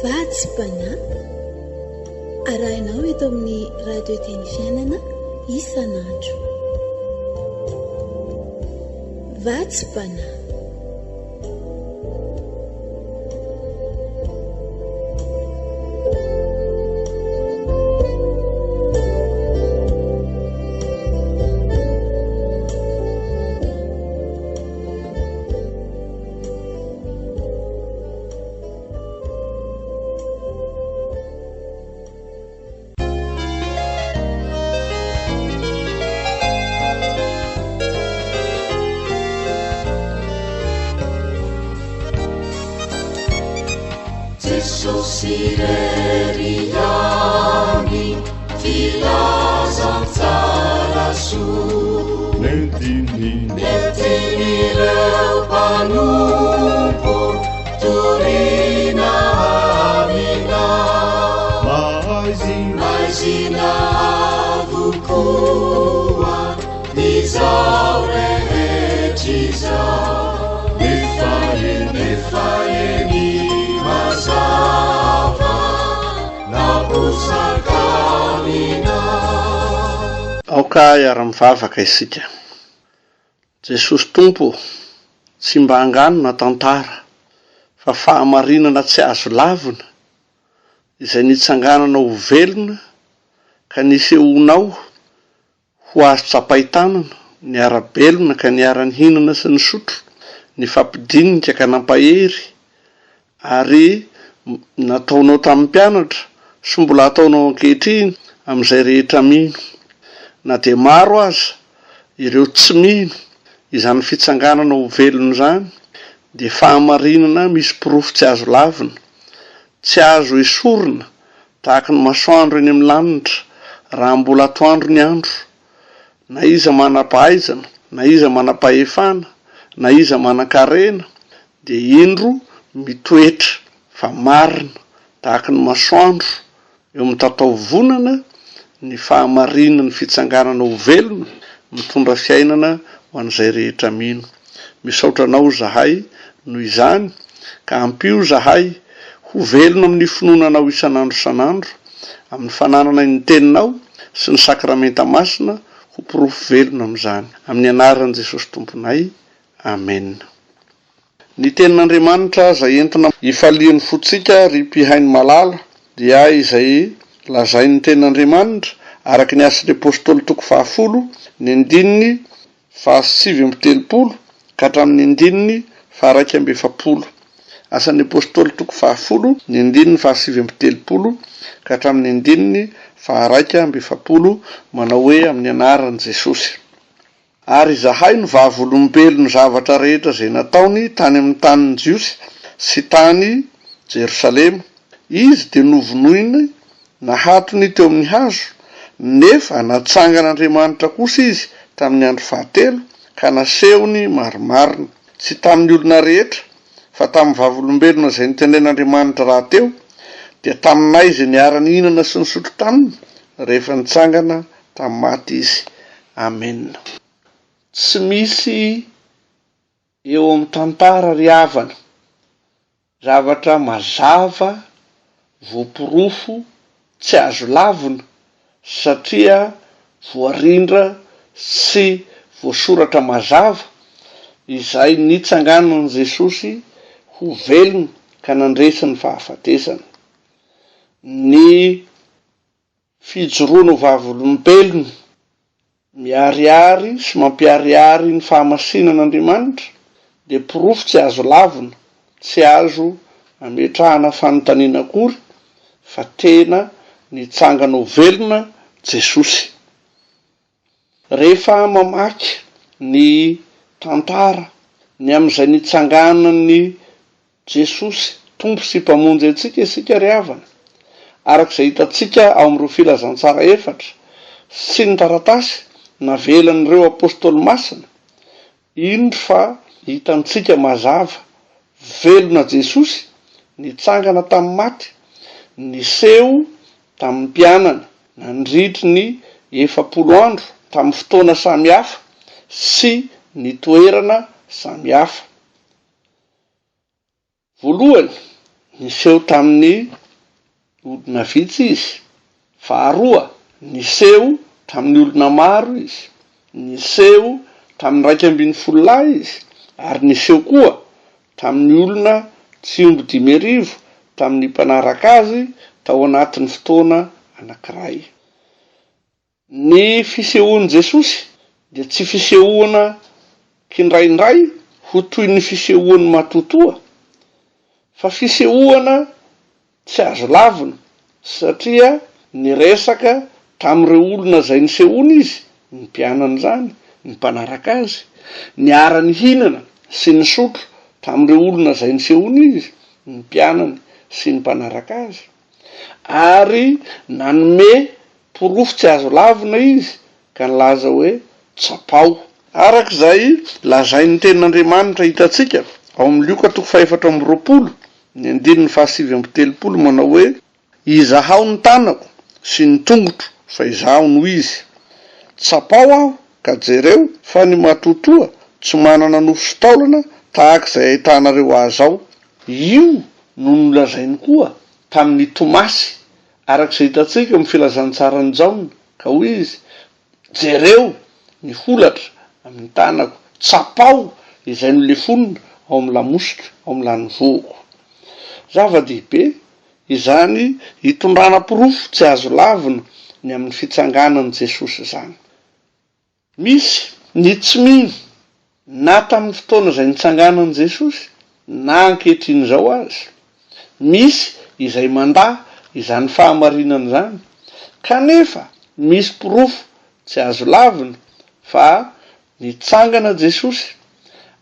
Vatsim-panahy, arahinao eto amin'ny Radio Teny Fiainana isan'andro. Vatsim-panahy. Jesosy irery ihany filazantsara soa Nentiny Nentin'ireo mpanompo torina amina Maizina Maizina avokoa izao rehetra izao Nefa eny Nefa eny mazava naposaka amina. Aoka hiara-mivavaka isika. Jesosy Tompo ô, tsy mba angano na tantara, fa fahamarinana tsy azo lavina, izay nitsangananao ho velona ka nisehoanao ho azo tsapain-tanana, niara-belona ka niara-nihinana sy nisotro, nifampidinika ka nampahery, ary nataonao tamin'ny mpianatra sy mbola ataonao ankehitriny amin'izay rehetra mino. Na dia maro aza ireo tsy mino izany fitsanganana ho velona izany dia fahamarinana misy porofo tsy azo lavina, tsy azo esorina tahaka ny masoandro eny amin'ny lanitra raha mbola atoandro ny andro. Na iza manam-pahaizana, na iza manam-pahefana, na iza manan-karena dia indro mitoetra fa marina tahaka ny masoandro eo amin'ny tataovonana ny fahamarinan'ny fitsanganana ho velona mitondra fiainana ho an'izay rehetra mino. Misaotra Anao izahay noho izany ka ampio izahay ho velona amin'ny finoana Anao isan'andro isan'andro, amin'ny fananana ny Teninao sy ny Sakramenta Masina ho porofo velona amin'izany. Amin'ny anaran'i Jesosy Tomponay. Amena. Ny Tenin'Andriamanitra izay entina hifalian'ny fontsika, ry mpihaino malala, dia izay lazain'ny Tenin'Andriamanitra, araka ny Asan'ny Apostoly toko fahafolo, ny andininy fahasivy amby telopolo ka hatramin'ny andininy faha-iraika amby efapolo. Asan'ny Apostoly toko fahafolo, ny andininy fahasivy amby telopolo ka hatramin'ny andininy faha-iraika amby efapolo, manao hoe, Amin'ny anaran'i Jesosy. Ary izahay no vavolombelon'ny zavatra rehetra izay nataony tany amin'ny tanin'ny Jiosy sy tany Jerosalema. Izy dia novonoiny nahatony teo amin'ny hazo, nefa natsangan'Andriamanitra kosa izy tamin'ny andro fahatelo, ka nasehony marimarina, tsy tamin'ny olona rehetra, fa tamin'ny vavolombelona izay notendren'Andriamanitra rahateo, dia taminay izay niara-nihinana sy nisotro taminy, rehefa nitsangana tamin'ny maty izy. Amena. Tsy misy eo amin'ny tantara ry havana zavatra mazava voaporofo tsy azo lavina satria voarindra sy voasoratra mazava izay nitsanganan'i Jesosy ho velona ka nandresy ny fahafatesana. Ny Fijoroana ho vavolombelona miharihary sy mampiharihary ny fahamasinan'Andriamanitra dia porofo tsy azo lavina, tsy azo ametrahana fanontaniana akory fa tena nitsangana ho velona Jesosy. Rehefa mamaky ny tantara ny amin'izay nitsanganan'i Jesosy, Tompo sy Mpamonjy antsika isika ry havana, araka izay hitantsika ao amin'ireo filazantsara efatra sy ny taratasy navelan'ireo Apostoly masina, indro fa hitantsika mazava, velona Jesosy, nitsangana tamin'ny maty, niseho tamin'ny mpianany nandritry ny 40 andro tamin'ny fotoana samihafa sy ny toerana samihafa. Voalohany, Niseho tamin'ny olona vitsy izy. Faharoa, niseho tamin'ny olona maro izy. Niseho tamin'ny 11 lahy izy, ary niseho koa tamin'ny olona tsy omby 5000 tamin'ny mpanaraka azy tao anatin'ny fotoana anankiray. Ny fisehoan'i Jesosy dia tsy fisehoana kindraindray ho toy ny fisehoan'ny matotoa, fa fisehoana tsy azo lavina, satria niresaka tamin'ireo olona izay nisehoany Izy, ny mpianany izany, ny mpanaraka Azy, niara-nihinana sy nisotro tamin'ireo olona izay nisehoany Izy, ny mpianany sy ny mpanaraka Azy, ary nanome Porofo tsy azo lavina izy ka nilaza hoe, Tsapao. Araka izay lazain'ny Tenin'Andriamanitra hitantsika ao amin'ny Lioka toko fahefatra amby 20, ny andininy fahasivy amby 30 manao hoe, Izahao ny tanako sy ny tongotro, fa Izaho no Izy. Tsapao Aho ka jereo fa ny matotoa tsy manana nofo sy taolana tahaka izay ahitanareo azy ao. Io no nolazainy koa tamin'i Tomasy Araka izay hitantsika eo amin'ny Filazantsaran'i Jaona, ka hoy izy, Jereo ny holatra amin'ny tanako, tsapao izay nolefonina ao amin'ny lamosiko, ao amin'ny lanivohoko. Zava-dehibe izany hitondrana porofo tsy azo lavina ny amin'ny fitsanganan'i Jesosy izany. Misy ny tsy mino na tamin'ny fotoana izay nitsanganan'i Jesosy na ankehitriny izao aza. Misy izay mandà izany fahamarinana izany, kanefa misy porofo tsy azo lavina fa nitsangana Jesosy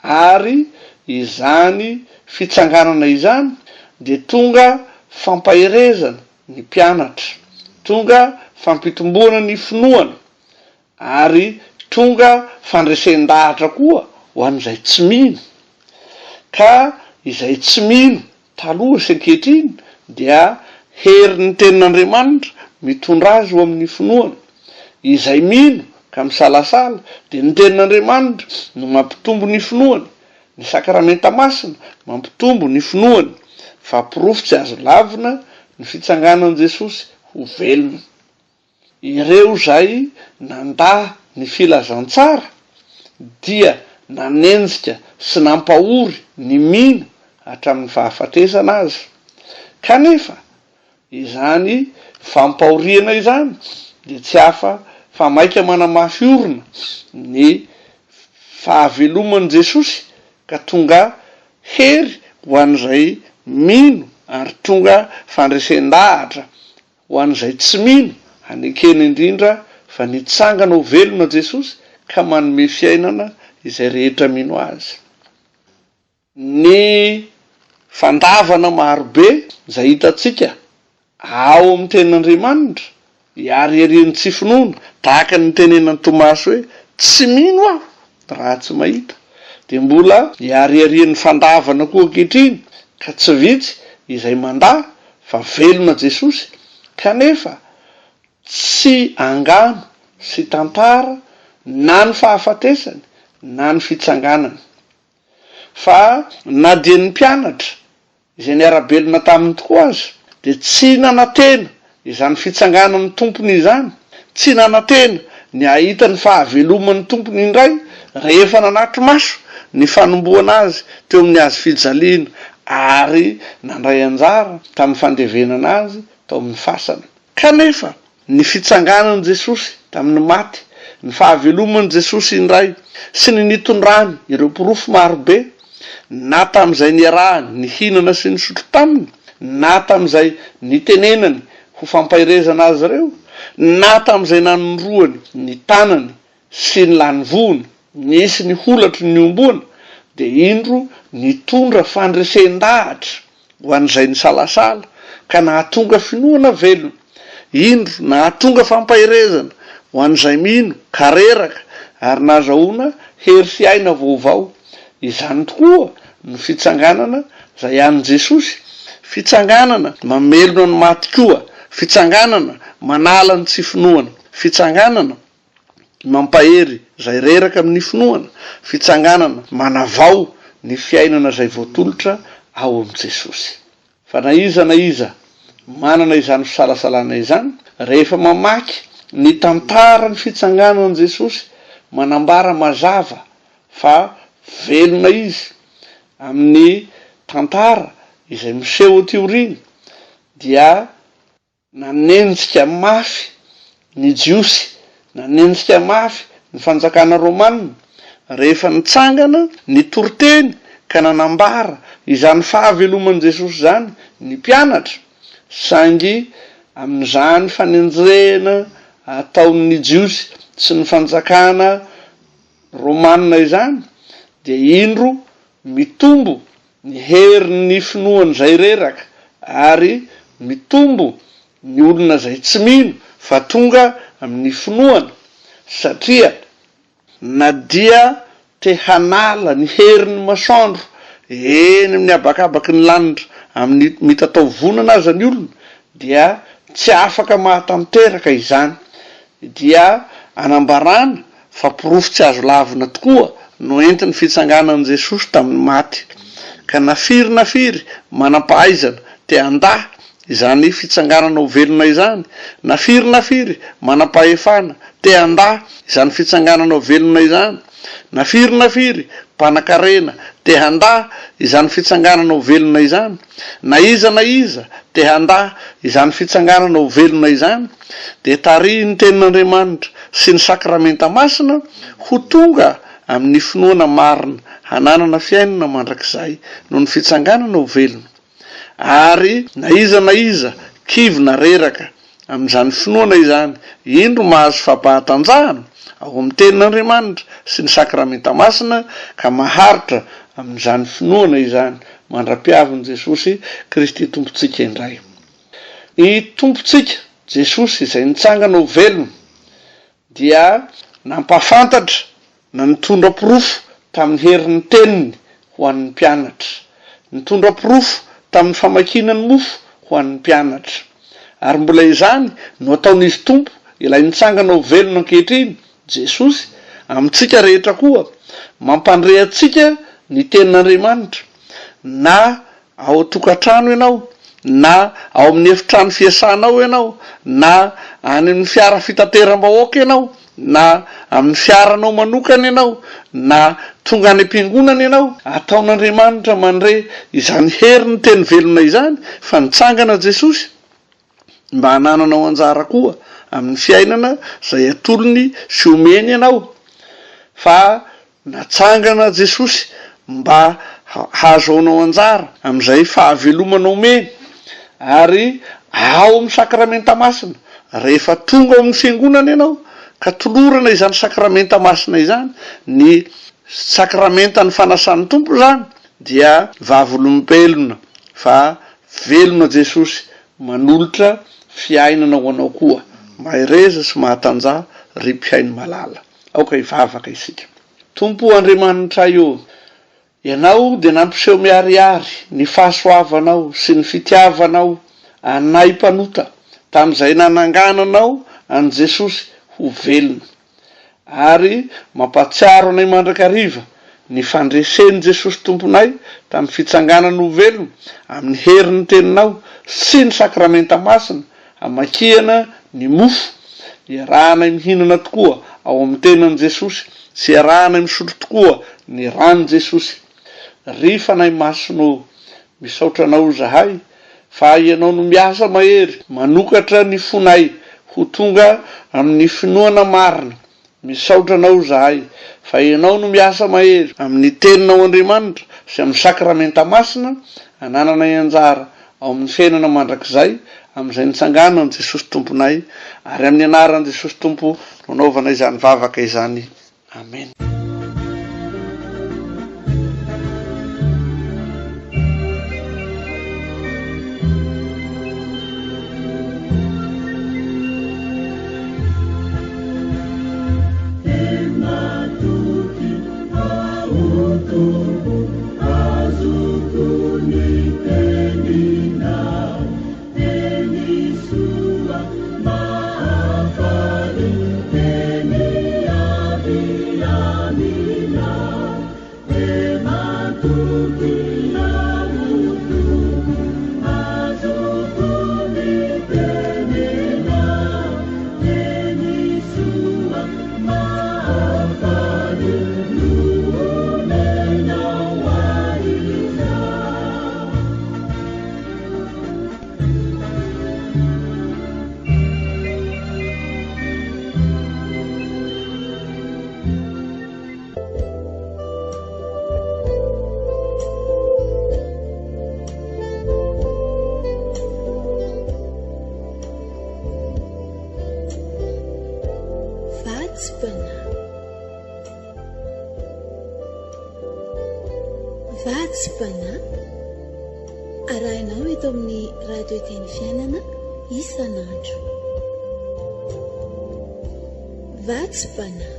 ary izany fitsanganana izany dia tonga fampaherezana ny mpianatra, tonga fampitomboana ny finoana Ary tonga fandresen-dahatra koa ho an'izay tsy mino. Ka izay tsy mino taloha sy ankehitriny dia herin'ny Tenin'Andriamanitra mitondra azy ho amin'ny finoana. Izay mino ka misalasala dia ny Tenin'Andriamanitra no mampitombo ny finoany. Ny Sakramenta Masina mampitombo ny finoany fa porofo tsy azo lavina ny fitsanganan'i Jesosy ho velona. Ireo izay nandà ny filazantsara dia nanenjika sy nampahory ny mino hatramin'ny fahafatesana aza. Kanefa, izany fampahoriana izany dia tsy hafa fa maika manamafy orina ny fahaveloman'i Jesosy ka tonga hery ho an'izay mino ary tonga fandresen-dahatra Ho an'izay tsy mino, hanekena indrindra fa nitsangana ho velona Jesosy ka manome fiainana izay rehetra mino Azy. Ny fandavana marobe izay hitantsika ao amin'ny Tenin'Andriamanitra, ihariharian'ny tsy finoana, tahaka ny nitenenan'i Tomasy hoe, Tsy mino aho raha tsy mahita, dia mbola ihariharian'ny fandavana koa ankehitriny, ka tsy vitsy izay mandà fa velona Jesosy, kanefa tsy angano sy tantara na ny fahafatesany na ny fitsanganany. Fa na dia ny mpianatra izay niara-belona taminy tokoa aza, dia tsy nanantena izany fitsanganan'ny Tompony izany, tsy nanantena ny hahita ny fahaveloman'ny Tompony indray rehefa nanatri-maso ny fanomboana Azy teo amin'ny hazo fijaliana ary nandray anjara tamin'ny fandevenana Azy tao amin'ny fasana. Kanefa, ny fitsanganan'i Jesosy tamin'ny maty, ny fahaveloman'i Jesosy indray, sy ny nitondrany ireo porofo marobe, na tamin'izay niarahany nihinana sy nisotro taminy, na tamin'izay nitenenany ho fampaherezana azy ireo, na tamin'izay nanondroany ny tanany sy ny lanivohony, nisy ny holatry ny niombona, dia indro nitondra fandresen-dahatra ho an'izay nisalasala, ka nahatonga finoana velona. Indro nahatonga fampaherezana ho an'izay mino ka reraka, ary nahazahoana hery sy aina vaovao. Izany tokoa no fitsanganana izay an'i Jesosy, fitsanganana mamelona ny maty koa, fitsanganana manala ny tsy finoana, fitsanganana mampahery izay reraka amin'ny finoana, fitsanganana manavao ny fiainana izay voatolotra ao amin'i Jesosy. Fa na iza na iza manana izany fisalasalana izany, rehefa mamaky ny tantaran'ny fitsanganan'i Jesosy manambara mazava fa velona Izy amin'ny tantara izay miseho aty aoriana, dia Nanenjika mafy ny Jiosy, nanenjika mafy ny fanjakana romana, rehefa nitsangana nitory teny ka nanambara izany fahaveloman'i Jesosy izany ny mpianatra, saingy amin'izany fanenjehana ataon'ny Jiosy sy ny fanjakana romana izany dia indro mitombo ny herin'ny finoan'izay reraka ary mitombo ny olona izay tsy mino fa tonga amin'ny finoana satria na dia te hanala ny herin'ny masoandro eny amin'ny habakabaky ny lanitra amin'ny mitatao vonana aza ny olona dia tsy afaka mahatanteraka izany dia anambarana fa porofo tsy azo lavina tokoa no entin'ny fitsanganan'i Jesosy tamin'ny maty. Ka na firy na firy manam-pahaizana te handà izany fitsanganana ho velona izany, na firy na firy manam-pahefana te handà izany fitsanganana ho velona izany, na firy na firy mpanan-karena te handà izany fitsanganana ho velona izany, na iza na iza te handà izany fitsanganana ho velona izany, dia tarihin'ny Tenin'Andriamanitra sy ny Sakramenta Masina ho tonga amin'ny finoana marina hananana fiainana mandrakizay noho ny fitsanganana ho velona. Ary na iza na iza kivy na reraka amin'izany finoana izany, indro mahazo fampahatanjahana ao amin'ny Tenin'Andriamanitra sy ny Sakramenta Masina ka maharitra amin'izany finoana izany mandra-piavin'i Jesosy Kristy Tompontsika indray. Ny Tompontsika Jesosy izay nitsangana ho velona dia nampahafantatra na nitondra porofo tamin'ny herin'ny teniny ho an'ny mpianatra. Nitondra porofo tamin'ny famakiana ny mofo ho an'ny mpianatra. Ary mbola izany no ataon'Izy Tompo ilay nitsangana ho velona ankehitriny, Jesosy, amintsika rehetra koa, mampandre antsika ny tenin'Andriamanitra, na Ao an-tokantrano ianao, na ao amin'ny efitrano fiasanao ianao, na any amin'ny fiara fitateram-bahoaka ianao, na amin'ny fiaranao manokana ianao, na tonga any am-piangonana ianao, ataon'Andriamanitra mandre izany herin'ny teny velona izany fa nitsangana Jesosy mba hanananao anjara koa amin'ny fiainana izay atolony sy omeny anao, fa Natsangana Jesosy mba hahazoanao anjara amin'izay fahavelomana omeny, ary ao amin'ny Sakramenta Masina, rehefa tonga ao amin'ny Fiangonana ianao ka tolorana izany Sakramenta Masina izany, ny Sakramentan'ny Fanasan'ny Tompo izany, dia vavolombelona fa velona Jesosy manolotra fiainana ho anao koa. Mahereza sy mahatanjaha ry mpihaino malala. Aoka hivavaka isika. Tompo o Andriamanitray o, Ianao dia nampiseho miharihary ny fahasoavanao sy ny fitiavanao anay mpanota tamin'izay nanangananao an'i Jesosy ho velona. Ary mampahatsiaro anay mandrakariva ny fandresen'i Jesosy Tomponay tamin'ny fitsanganany ho velona amin'ny herin'ny Teninao sy ny Sakramenta Masina Amakiana ny mofo, iarahanay mihinana tokoa ao amin'ny tenan'i Jesosy sy iarahanay misotro tokoa ny ran'i Jesosy. Ry Fanahy Masina ô, misaotra Anao izahay fa Ianao no miasa mahery manokatra ny fonay ho tonga amin'ny finoana marina Misaotra Anao izahay fa Ianao no miasa mahery amin'ny Teninao Andriamanitra sy amin'ny Sakramenta Masina anananay anjara ao amin'ny fiainana mandrakizay amin'izay nitsanganan'i Jesosy Tomponay ary amin'ny anaran'i Jesosy Tompo no anaovana izany vavaka izany. Amena. Vatsim-panahy, arahinao eto amin'ny Radio Teny Fiainana isan'andro. Vatsim-panahy.